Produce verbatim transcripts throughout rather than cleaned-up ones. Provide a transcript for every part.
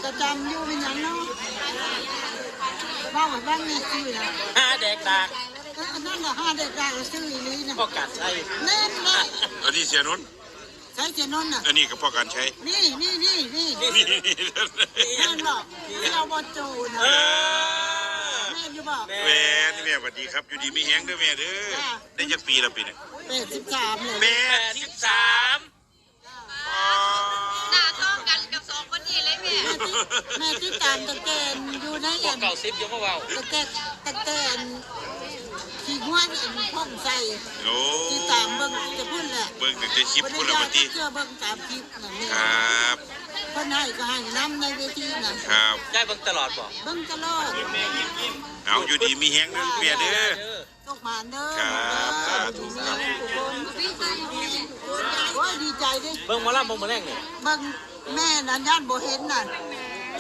ประจำอยู่เป็นหยังเนาะ เว้าให้ฟังแหน่ชื่อนะ หาแดกดาก เอ้ย อันนั้นน่ะ หาแดกดาก ชื่ออีหลีนะ พ่อกัดใช่ แม่นบ่ อันนี้เสียนนท์ ใช่เสียนนท์น่ะ อันนี้ก็พ่อกัดใช่ นี่ นี่ นี่ นี่ นี่ แม่นบ่ ที่เราบ่โจนะ เออ แม่นอยู่บ่ แม่น แม่น แม่สวัสดีครับ อยู่ดีมีแฮงเด้อแม่เด้อ จ้า ได้จักปีแล้วปีนี้ แปดสิบสามเลย แปดสิบสาม หน้าท้องกันกับสองคนนี้เลยแม่ แม่ติด แม่ติดตามตั้งแต่อยู่ใน พว อั ก น เก้าสิบยังบ่เว้า ตั้งแต่ ตั้งแต่อันขี้งวดอันพ่องใส่ โอ้ ติดตามเบิ่งจะพูดแหละ เบิ่งตั้งแต่คลิปพูดแล้ว บ่ได้ ว่าติ เชื่อเบิ่งตามคลิปนั่นแหละ ครับ เพิ่นให้ก็ให้นำในเวทีน่ะ ครับ ยายเบิ่งตลอดบ่ เบิ่งตลอด เอาอยู่ดีมีแฮงเด้อแม่เด้อ โชคหมานเด้อ ครับ สาธุครับ โอ้ย ดีใจเด้ เบิ่งหมอลำบ่มื้อแลงนี่ เบิ่งแม่น่ะย่านบ่เห็นน่ะ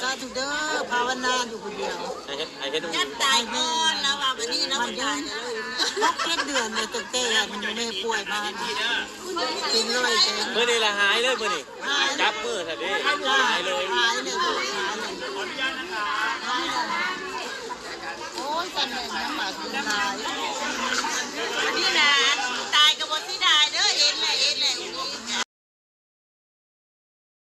สาธุเด้อ ภาวนาอยู่คนเดียว ให้เฮ็ด ให้เฮ็ด ยันตายก่อนแล้วว่าบัดนี้นะ มัน มันตายแล้ว หกเจ็ดเดือนเลยตั้งแต่แม่ป่วยมา เป็นร้อยแสน มื้อนี้ละหายเลยมื้อนี้ หาย จับมือซะเด้ หายเลย หายเลย หายเลย โอ้ย ตอนนี้ยังมากินหลาย